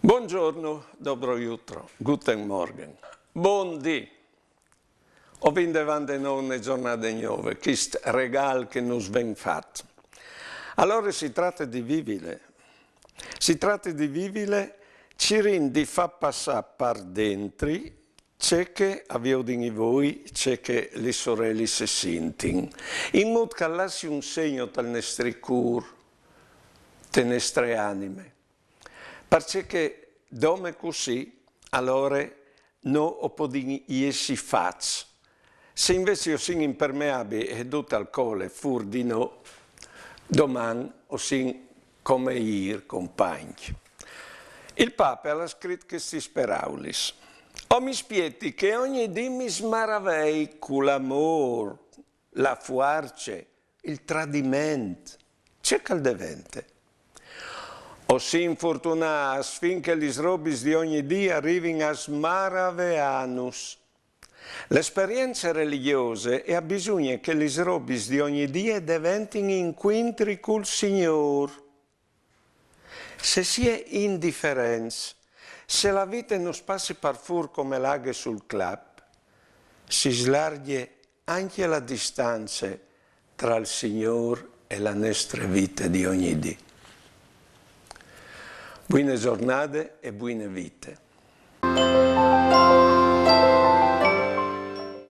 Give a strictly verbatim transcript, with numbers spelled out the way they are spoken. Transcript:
Buongiorno, dobro jutro, guten Morgen, bundì. O vin devant de nô une giornade gnove, chist regâl che nus ven fat. Alore si trate di vivile. Si trate di vivile cirint di fâ passâ par dentri ce che a viodin i voi, ce che lis orelis a sintin, in mût che al lassi un segno tal nestri cûr, te nestre anime. Parcè che dome cussì, alore, no o podìn jessi fats. Se invezit o sin impermeabii e dut al cole fûr di nô, doman o sin come îr, compagns. Il Pape al à scrit chestis peraulis: O mi spieti che ogni dì mi smaravei cul amôr, la fuarce, il tradiment, ce che al devente. O sin furtunâts fin che lis robis di ogni dì a rivin a smaraveânus. La esperience religjose e à bisugne che lis robis di ogni dì a deventin incuintri cul Signôr. Se si è indiferents, se la vite nus passi par fûr come la aghe sul clap, si slargje ancje la distance tra il Signôr e la nestre vite di ogni dì. Buine giornade e buine vite.